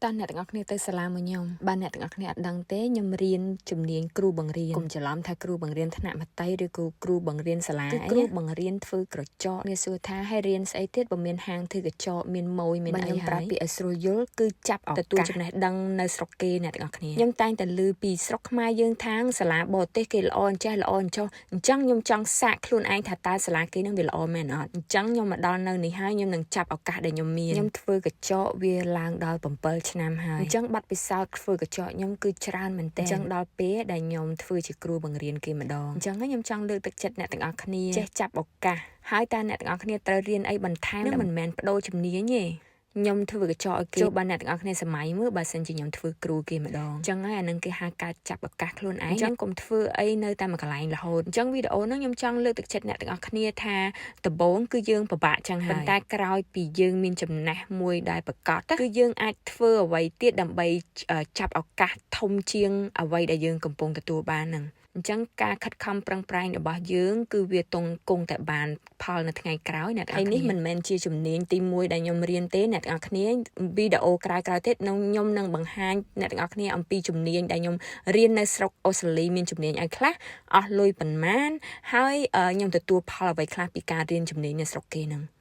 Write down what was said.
តើអ្នកទាំងអស់គ្នាទៅសាលាមួយខ្ញុំបើអ្នកទាំងអស់គ្នាអត់ដឹងទេខ្ញុំរៀនជំនាញគ្រូបង្រៀនកុំច្រឡំថាគ្រូបង្រៀនថ្នាក់មត្តេយ្យឬក៏គ្រូបង្រៀនសាលាគឺគ្រូបង្រៀនធ្វើក្រចកមានសួរថាឲ្យរៀនស្អីទៀតបើមានហាងធ្វើក្រចកមានម៉ូយមានអីហើយខ្ញុំប្រាប់ពីឲ្យស្រួលយល់គឺចាប់ឱកាសទទួលចំណេះដឹងនៅស្រុកគេអ្នកទាំងអស់គ្នាខ្ញុំតែងតែឮពីស្រុកខ្មែរយើងថាងសាលាបរទេសគេល្អអញ្ចេះល្អអញ្ចោះអញ្ចឹងខ្ញុំចង់សាកខ្លួនឯងថាតើសាលាគេនឹងវាល្អមែនអត់អញ្ចឹងខ្ញុំមកដល់នៅនេះហើយខ្ញុំនឹងចាប់ឱកាសដែលខ្ញុំមានខ្ញុំធ្វើក្រចកវាឡើងដល់7ឆ្នាំហើយអញ្ចឹងបាត់ពិសោធន៍ធ្វើក្រចកខ្ញុំគឺច្រើនមែនទែនអញ្ចឹងដល់ពេលដែលខ្ញុំធ្វើជាគ្រូបង្រៀនគេម្ដងអញ្ចឹងខ្ញុំចង់លើកទឹកចិត្តអ្នកទាំងអស់គ្នាចេះចាប់ឱកាសហើយតើអ្នកទាំងអស់គ្នាត្រូវរៀនអីបន្ថែមនឹងមិនមែនបដូរជំនាញទេខ្ញុំធ្វើក្រចកឲ្យគេចូលបានអ្នកទាំងអស់គ្នាសម័យមើលបើសិនជាខ្ញុំធ្វើគ្រូគេម្ដងអញ្ចឹងហើយអានឹងគេហៅការចាប់ឱកាសខ្លួនឯងអញ្ចឹងកុំធ្វើអីនៅតែមួយកន្លែងរហូតអញ្ចឹងវីដេអូហ្នឹងខ្ញុំចង់លើកទឹកចិត្តអ្នកទាំងអស់គ្នាថាដំបូងគឺយើងពិបាកចឹងហើយប៉ុន្តែក្រោយពីយើងមានចំណេះមួយដែលប្រកបគឺយើងអាចធ្វើអ្វីទៀតដើម្បីចាប់ឱកាសធំជាងអ្វីដែលយើងកំពុងទទួលបានហ្នឹងអញ្ចឹងការខិតខំប្រឹងប្រែងរបស់យើងគឺវាទងគង់តែបានផលនៅថ្ងៃក្រោយអ្នកទាំងនេះមិនមែនជាជំនាញទី1ដែលខ្ញុំរៀនទេអ្នកទាំងអស់គ្នាវីដេអូក្រោយៗទៀតនឹងខ្ញុំនឹងបង្ហាញអ្នកទាំងអស់គ្នាអំពីជំនាញដែលខ្ញុំរៀននៅស្រុកអូស្ត្រាលីមានជំនាញអីខ្លះអស់លុយប៉ុន្មានហើយខ្ញុំទទួលផលអ្វីខ្លះពីការរៀនជំនាញនៅស្រុកគេហ្នឹង។